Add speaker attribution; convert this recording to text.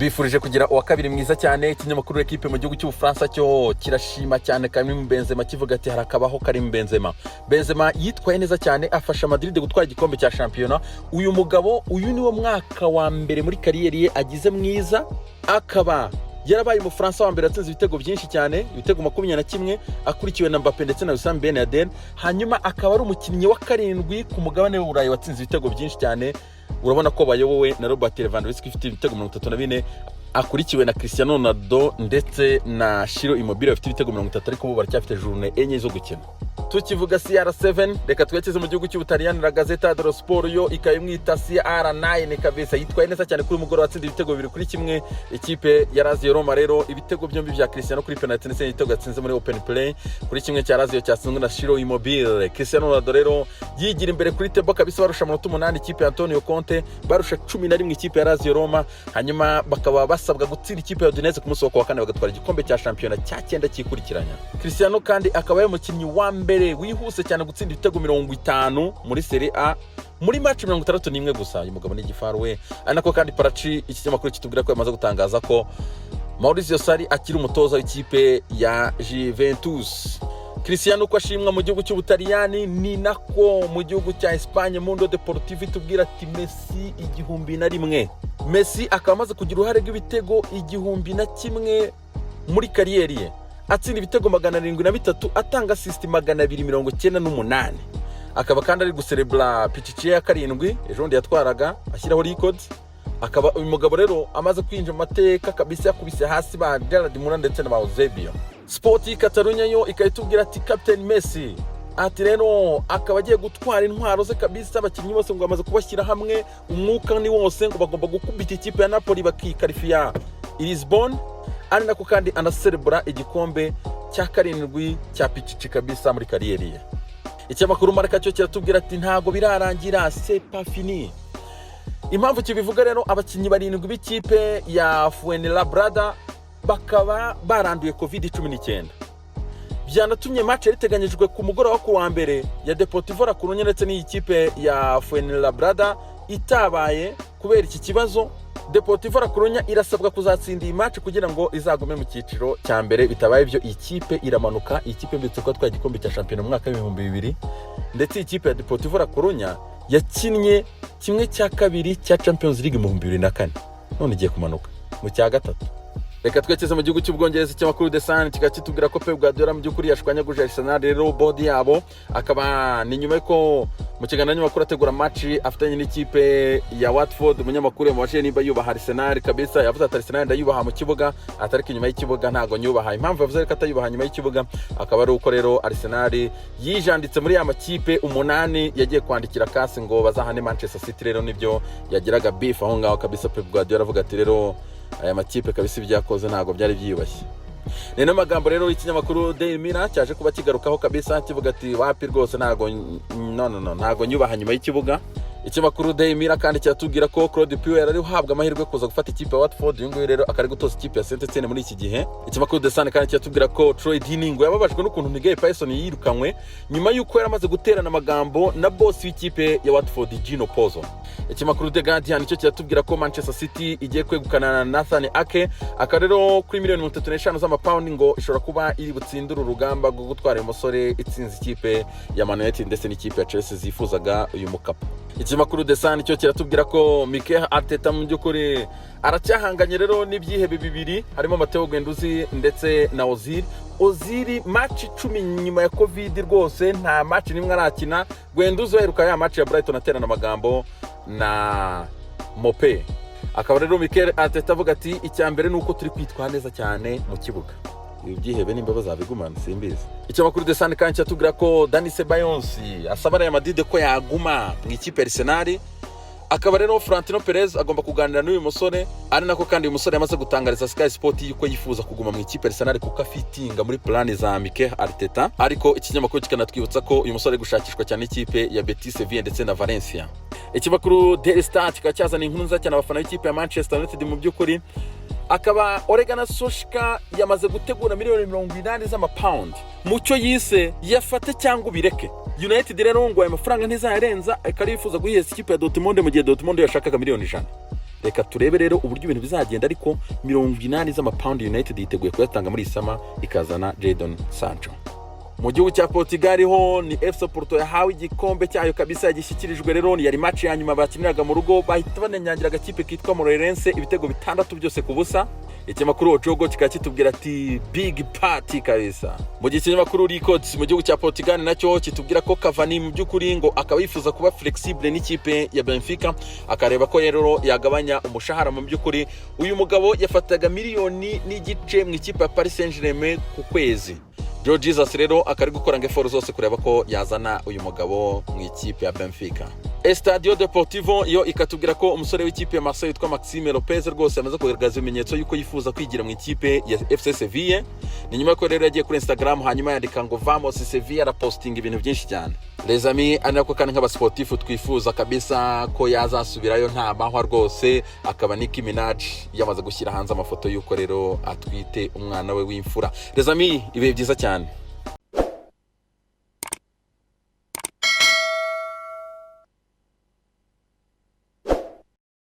Speaker 1: Mbifurije kugira uwa kabiri mwiza cyane. Ikinyamakuru L'Equipe mu gihugu cy'Ubufaransa cyo kirashima cyane Karim Benzema, kivuga ati: "Harakabaho Karim Benzema." Benzema yitwaye neza cyane, afasha Madrid gutwara igikombe cya shampiyona. Uyu mugabo, uyu niwo mwaka wa mbere muri carrière ye agize mwiza, akaba yarabaye Umufaransa wa mbere atsinze ibitego byinshi cyane, ibitego 21, akurikiwe na Mbappe ndetse na Wissam Ben Yedder. Hanyuma akaba ari umukinnyi wa karindwi ku mugabane w'Uburayi watsinze ibitego byinshi cyane. Urabona ko bayobowe na Robert Lewandowski ufite ibitego 34, akurikiwe na Cristiano Ronaldo ndetse na Ciro Immobile bafite ibitego 30, ariko bo baracyafite journée 4 zo gukina. Tukivuga CR7, reka twerekeze mu gihugu cy'Ubutaliyani. La Gazzetta dello Sport yo ikaba imwita CR9 kabisa. Yitwaye neza cyane kuri mugoroba, atsinda ibitego 2-1 ikipe ya Lazio Roma. Rero ibitego byombi bya Cristiano kuri penalty ndetse n'igitego yatsinze muri open play kuri kimwe cya Lazio cyatsinzwe na Ciro Immobile. Cristiano Ronaldo rero yigira imbere kuri table kabisa, barusha amanota 8 ikipe ya Antonio Conte, barusha 11 ikipe ya Lazio Roma. Hanyuma bakaba basabwa gutsinda ikipe ya Udinese ku munsi wo kuwa kane, bagatwara igikombe cya shampiyona cya cyenda cyikurikiranya. Cristiano kandi akaba ari umukinnyi wa mbere wihuse cyane gutsinda ibitego 50 muri Serie A muri match 61 gusa. Uyu mugabo ni igifaru we. Ari nako kandi Paraci, iki kinyamakuru kitubwira ko yamaze gutangaza ko Maurizio Sarri akiri umutoza w'ikipe ya Juventus. Cristiano uko ashimwa mu gihugu cy'Ubutaliyani, ni nako mu gihugu cya Espagne Mundo Deportivo itubwira ati: "Messi 1001." Messi akaba amaze kugira uruhare rw'ibitego 1001 muri carrière ye, atsinda ibitego 703, atanga assist 298. Akaba kandi ari guserebura Pichichi ya karindwi, ejo bundi yatwaraga ashyiraho record. Akaba uyu mugabo rero amaze kwinjira mu mateka kabisa, yakubise hasi ba Gerd Müller ndetse na ba Eusebio. Sport Catalunya yo ikaba itubwira ati: "Captain Messi", ati rero akaba agiye gutwara intwaro ze kabisa. Abakinnyi bose ngo bamaze kubashyira hamwe, umwuka ni wose, ngo bagomba gukubita ikipe ya Napoli bakikarifiya i Lisbon. Ari nako kandi anaserebura igikombe cya karindwi cya Pichichi kabisa muri carrière ye. Ikinyamakuru Marca cyo kiratubwira ati: "Ntabwo birarangira, c'est pas fini." Impamvu kibivuga rero, abakinnyi barindwi b'ikipe ya Fuenlabrada bakaba baranduye COVID-19. Byanatumye match yari iteganyijwe ku mugoroba ku wa mbere ya Deportivo La Coruña ndetse n'iyi kipe ya Fuenlabrada itabaye kubera iki kibazo. Deportivo La Coruña irasabwa kuzatsinda iyi match kugira ngo izagume mu cyiciro cya mbere. Bitabaye ibyo, iyi kipe iramanuka. Iyi kipe mbitse ko yatwaye igikombe cya shampiyona mu mwaka w'2000, ndetse iyi kipe ya Deportivo La Coruña yakinnye kimwe cya kabiri cya Champions League mu 2004, none igiye kumanuka mu cya gatatu. Reka twerekeze mu gihugu cy'Ubwongereza. Ikinyamakuru The Sun kikaba kitubwira ko Pep Guardiola mu by'ukuri yashwanyaguje Arsenal rero board yabo. Akaba ni nyuma y'uko mu kiganiro n'abanyamakuru ategura match afitanye n'ikipe ya Watford, umunyamakuru yamubajije niba yubaha Arsenal kabisa. Yavuze ati: "Arsenal ndayubaha mu kibuga," atariko inyuma y'ikibuga ntabwo nyubaha. Impamvu yavuze ko atayubaha nyuma y'ikibuga akaba ari uko rero Arsenal yijanditse muri ya makipe umunani yagiye kwandikira CAS ngo bazahane Manchester City. Rero nibyo yagiraga beef aho ngaho kabisa. Pep Guardiola avuga ati: "Rero aya makipe kabisa ibyo yakoze ntabwo byari byiyubashye." Ni n'amagambo rero y'ikinyamakuru Daily Mirror cyaje kuba kigarukaho kabisa, kivuga ati: "Wapi rwose, ntabwo, no, no, no, ntabwo nyubaha nyuma y'ikibuga." Ikinyamakuru Daily Mirror kandi kiratubwira ko Claude Puel ari uhabwa amahirwe yo kuza gufata ikipe ya Watford. Uyu nguyu rero akaba ari gutoza ikipe ya Saint Etienne muri iki gihe. Ikinyamakuru The Sun kandi kiratubwira ko Troy Deeney ngo yababajwe n'ukuntu Miguel Payson yirukanywe nyuma y'uko yari amaze guterana amagambo na boss w'ikipe ya Watford, Gino Pozzo. Ikinyamakuru The Guardian cyo kiratubwira ko Manchester City igiye kwegukana na Nathan Ake, akaba rero kuri miliyoni 35 z'amapawundi ngo ishobora kuba iri butsindire urugamba rwo gutwara uyu musore, itsinze ikipe ya Man United ndetse n'ikipe ya Chelsea zifuzaga uyu mukapa. Ikinyamakuru The Sun cyo kiratubwira ko Mikel Arteta mu by'ukuri aracyahanganye rero n'ibyihebe bibiri, harimo Matteo Guendouzi ndetse na Ozil. Ozil match 10 nyuma ya COVID rwose nta match nimwe arakina. Guendouzi aheruka ya match ya Brighton aterana amagambo na Maupay. Akaba rero Mikel Arteta avuga ati: "Icya mbere ni uko turi kwitwara neza cyane mu kibuga." Ibi byihebe nimba bazabigumana simbizi. Ikinyamakuru The Sun kandi kiratubwira ko Dani Ceballos asaba Real Madrid ko yaguma mu ikipe ya Arsenal. Akaba rero Florentino Perez agomba kuganira n'uyu musore. Ari nako kandi uyu musore yamaze gutangariza Sky Sport yuko yifuza kuguma mu ikipe ya Arsenal kuko afitinga muri plan za Mikel Arteta. Ariko ikinyamakuru kikanatwibutsa ko uyu musore ari gushakishwa cyane n'ikipe ya Betis Sevilla ndetse na Valencia. Ikinyamakuru Daily Star kikaba cyazana inkuru nziza cyane abafana b'ikipe ya Manchester United. Mu by'ukuri akaba Ole Gunnar Solskjaer yamaze gutegura miliyoni 80 z'amapawundi mu cyo yise "yafate cyangwa ubireke". United rero ngo aya mafaranga ntizayarenza, ikaba yifuza guheza ikipe ya Dortmund, mu gihe Dortmund yashakaga miliyoni 100. Reka turebe rero uburyo ibintu bizagenda, ariko 80 z'amapawundi United yiteguye kuyatanga muri iyi summer ikazana Jadon Sancho. Mu gihugu cya Portugal ho ni FC Porto yahawe igikombe cyayo kabisa, yagishyikirijwe. Rero yari match ya nyuma bakiniraga mu rugo, bahita bananyagira agakipe kitwa Moreirense ibitego 6 byose ku busa. Ikinyamakuru O Jogo kikaba kitubwira ati "Big party" kabisa. Mu gihe ikinyamakuru Records mu gihugu cya Portugal nacyo kitubwira ko Cavani mu by'ukuri ngo akaba yifuza kuba flexible n'ikipe ya Benfica, akareba ko rero yagabanya umushahara. Mu by'ukuri uyu mugabo yafataga 1.5 miliyoni mu ikipe ya Paris Saint-Germain ku kwezi. Joe Jesus rero akaba ari gukora efforts zose kureba ko yazana uyu mugabo mu ikipe ya Benfica. Estadio Deportivo yo ikatubwira ko umusore w'ikipe ya Marseille witwa Maxime Lopez rwose amaze kugaragaza ibimenyetso yuko yifuza kwigira mu ikipe ya FC Sevilla. Ni nyuma yuko rero yagiye kuri Instagram, hanyuma yandika ngo "Vamos Sevilla", arapostinga ibintu byinshi cyane, les amis. Ari nako kandi nk'abasportifu twifuza kabisa ko yazasubirayo nta mahwa rwose. Akaba Nicki Minaj yamaze gushyira hanze amafoto y'uko rero atwite umwana we w'imfura. Les amis, ibihe byiza cyane.